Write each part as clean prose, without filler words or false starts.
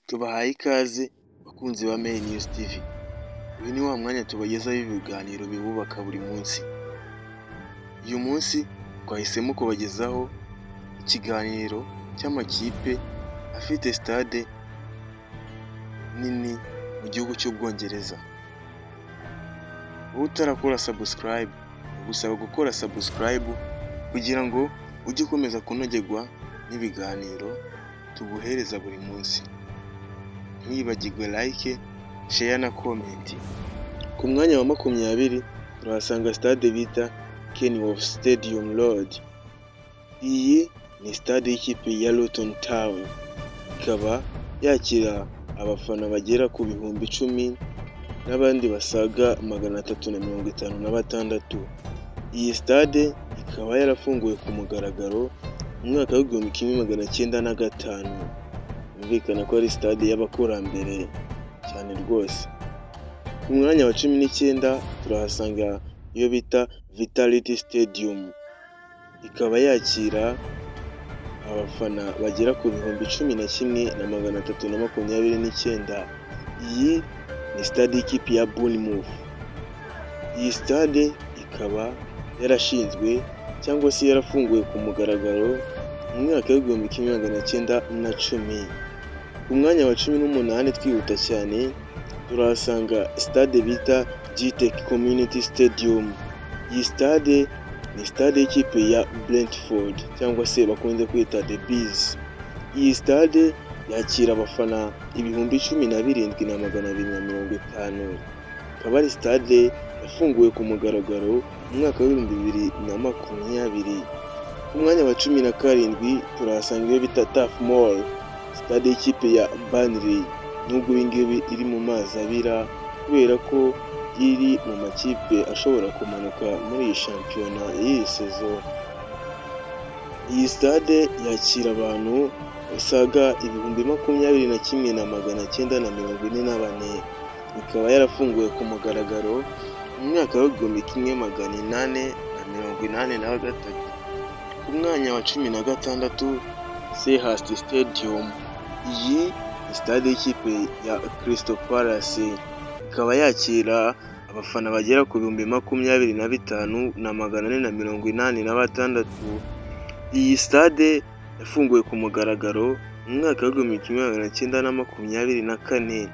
Tubahaye ikaze bakunzi ba Main News TV. Uyu ni wa mwanya tubagezaho ibiganiro bibubaka buri munsi. Uyu munsi twahisemo kubagezaho ikiganiro cy'amakipe afite stade nini mu gihugu cy'Ubwongereza. Wowe utarakora subscribe, bagusaba gukora subscribe kugira ngo ujye ukomeza kunogerwa n'ibiganiro tuguhereza buri munsi. Ntiwibagirwe like, share na comment. Ku mwanya wa 20 turahasanga stade bita Kenilworth Stadium Road. Iyi ni stade y'ikipe ya Luton Town, ikaba yakira abafana bagera ku 10,000 n'abandi basaga 356. Iyi stade ikaba yarafunguwe ku mugaragaro mu mwaka w'1905. Byumvikana ko ari stade y'abakurambere cyane rwose. Ku mwanya wa 19 turahasanga iyo bita Vitality Stadium, ikaba yakira abafana bagera ku 11,329. Iyi ni stade y'ikipe ya Bournemouth. Iyi stade ikaba yarashinzwe cyangwa se yarafunguwe ku mugaragaro mu mwaka w'1910. Ku mwanya wa 18, twihuta cyane, turahasanga stade bita Gtech Community Stadium. Iyi stade ni stade y'ikipe ya Brentford cyangwa se bakunze kwita The Bees. Iyi stade yakira abafana 17,250. Ikaba ari stade yafunguwe ku mugaragaro mu mwaka w'2020. Ku mwanya wa 17 turahasanga iyo bita Turf Moor, stade y'ikipe ya Burnley, nubwo ibi ngibi iri mu mazi abira kubera ko iri mu makipe ashobora kumanuka muri iyi shampiyona y'iyi saison. Iyi stade yakira abantu basaga 21,944, ikaba yarafunguwe ku mugaragaro mu mwaka w'1883. Ku mwanya wa 16, Selhurst Stadium. Iyi ni stade y'ikipe ya Crystal Palace, ikaba yakira abafana bagera ku 25,486. Iyi stade yafunguwe ku mugaragaro mu mwaka w'1924.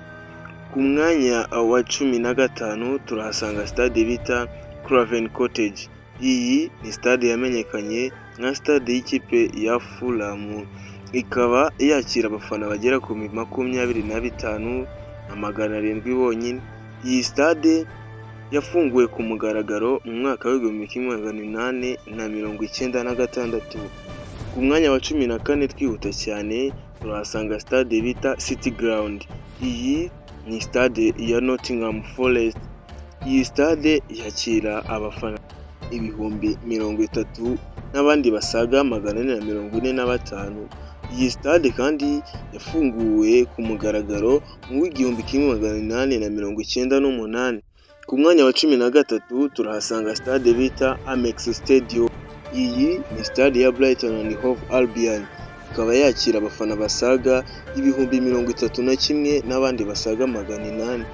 Ku mwanya wa 15 turahasanga stade bita Craven Cottage. Iyi ni stade yamenyekanye nka stade y'ikipe ya Fulham, ikaba yakira abafana bagera ku 25,700 bonyine. Iyi stade yafunguwe ku mugaragaro mu mwaka w'1896. Ku mwanya wa 14, twihuta cyane, turahasanga stade bita City Ground. Iyi ni stade ya Nottingham Forest. Iyi stade yakira abafana 30,000 n'abandi basaga 445. Iyi stade kandi yafunguwe ku mugaragaro mu w'1898. Ku mwanya wa 13 turahasanga stade bita Amex Stadium. Iyi ni stade ya Brighton and Hove Albion, ikaba yakira abafana basaga 31,000 n'abandi basaga 800.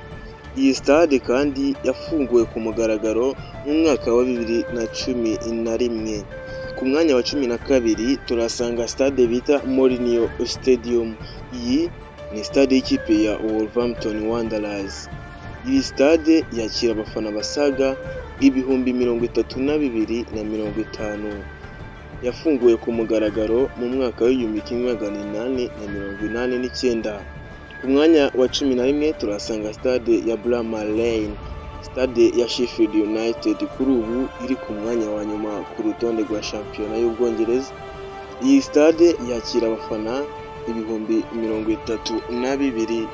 Iyi stade kandi yafunguwe ku mugaragaro mu mwaka wa 2011. Ku mwanya wa 12 turahasanga stade bita Molineux Stadium. Iyi ni stade y'ikipe ya Wolverhampton Wanderers. Iyi stade yakira abafana basaga 32,050. Yafunguwe ku mugaragaro mu mwaka w'1889. Ku mwanya wa 11 turahasanga stade ya Bramall Lane, stade ya Sheffield United, kuri ubu iri ku mwanya wa nyuma ku rutonde rwa shampiyona y'Ubwongereza. Iyi stade yakira abafana 32,000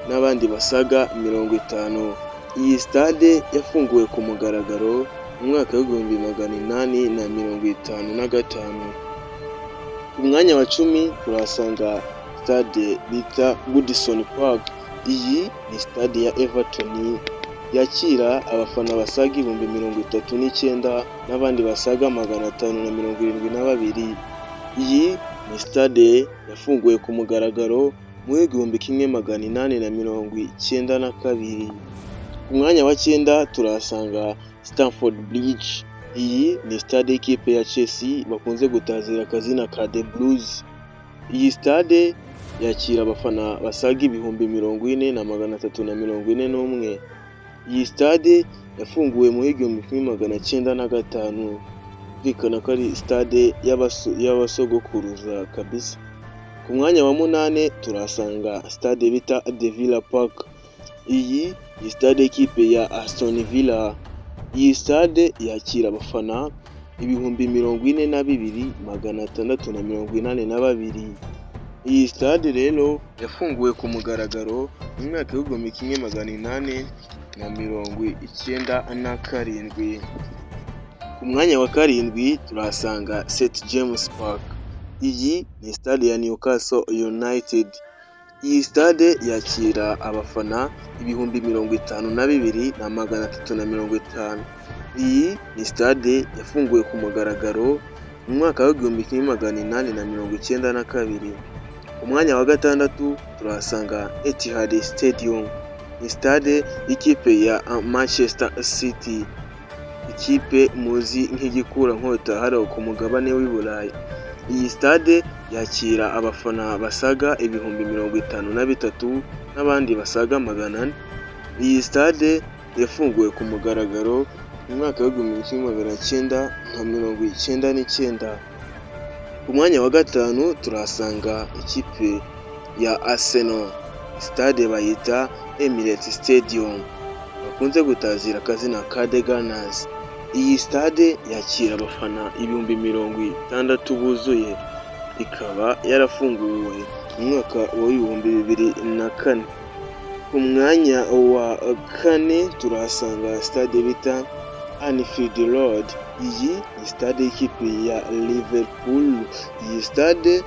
n'abandi basaga 50. Iyi stade yafunguwe ku mugaragaro mu mwaka w'1855. Ku mwanya wa 10 turahasanga stade bita Goodison Park. Iyi ni stade ya Everton, yakira abafana basaga 39,000 n'abandi basaga 572. Iyi ni stade yafunguwe ku mugaragaro mu 1892. Ku mwanya wa 9 turahasanga Stamford Bridge. Iyi ni stade y'ikipe ya Chelsea bakunze gutazira akazina ka The Blues. Iyi stade yakira abafana basaga 40,341. Iyi stade yafunguwe mu 1905, byumvikana ko ari stade y'abasogokuruza kabisa. Ku mwanya wa 8 turahasanga stade bita The Villa Park. Iyi ni stade y'ikipe ya Aston Villa. Iyi stade yakira abafana 42,682. Iyi stade rero yafunguwe ku mugaragaro mu mwaka w'1897. Ku mwanya wa 7 turahasanga St James Park. Iyi ni stade ya Newcastle United. Iyi stade yakira abafana 52,350. Iyi ni stade yafunguwe ku mugaragaro mu mwaka w'1892. Ku mwanya wa 6 turahasanga Etihad Stadium. Ni stade y'ikipe ya Manchester City, ikipe muzi nk'igikurankota hariya ku mugabane w'i Burayi. Iyi stade yakira abafana basaga 53,000 n'abandi basaga 400. Iyi stade yafunguwe ku mugaragaro mu mwaka w'1999. Ku mwanya wa 5 turahasanga ikipe ya Arsenal. Stade bayita Emirates Stadium, bakunze gutazira akazina ka The Gunners. Iyi stade yakira abafana 60,000 buzuye, ikaba yarafunguwe mu mwaka wa 2004. Ku mwanya wa 4 turahasanga stade bita Anfield Road. Iyi ni stade y'ikipe ya Liverpool. Iyi stade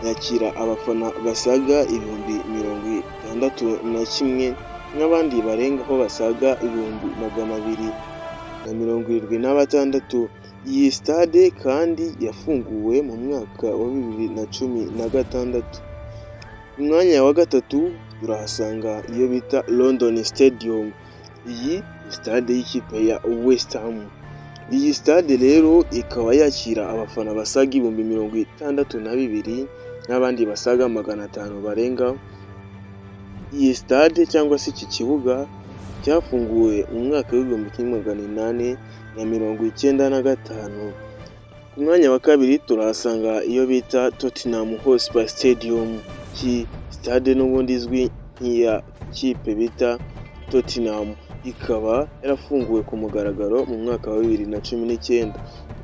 yakira abafana basaga 61,000 n'abandi barengaho basaga 276,000. Iyi stade kandi yafunguwe mu mwaka wa 2016. Ku mwanya wa 3 turahasanga iyo bita London Stadium. Iyi ni stade y'ikipe ya West Ham. Iyi stade rero ikaba yakira abafana basaga 62,000 n'abandi basaga 500 barenga. Iyi stade cyangwa se iki kibuga cyafunguwe mu mwaka w'1895. Ku mwanya wa 2 turahasanga iyo bita Tottenham Hotspur Stadium. Iyi stade n'ubundi izwi nk'iya kipe bita Tottenham, ikaba yarafunguwe ku mugaragaro mu mwaka wa 2019.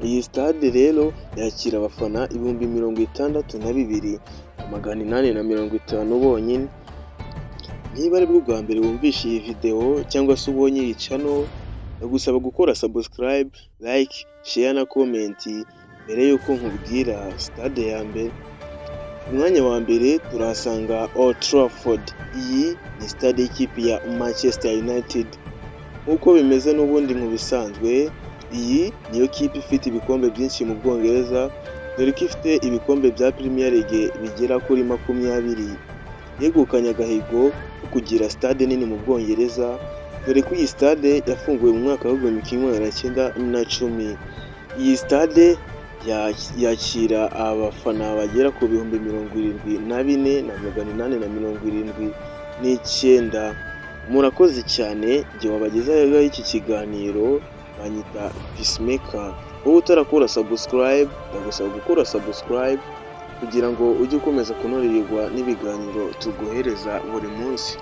Iyi stade rero yakira abafana 62,850 bonyine. Niba aribwo bwa mbere wumvishe iyi video cyangwa se ubonye iyi channel, ndagusaba gukora subscribe, like, share na comment mbere yuko nkubwira stade ya mbere. Ku mwanya wa 1 turahasanga Old Trafford. Iyi ni stade y'ikipe ya Manchester United. Nk'uko bimeze n'ubundi mu bisanzwe, iyi niyo kipe ifite ibikombe byinshi mu Bwongereza, dore ko ifite ibikombe bya Premier League bigera kuri 20. Yegukanye agahigo ko kugira stade nini mu Bwongereza, dore ko iyi stade yafunguwe mu mwaka w'1910. Iyi stade yakira abafana bagera ku 74,879. Murakoze cyane, njye wabagezaho iki kiganiro banyita Peacemaker. Wowe utarakora subscribe, ndagusaba gukora subscribe kugira ngo ujye ukomeza kunogerwa n'ibiganiro tuguhereza buri munsi.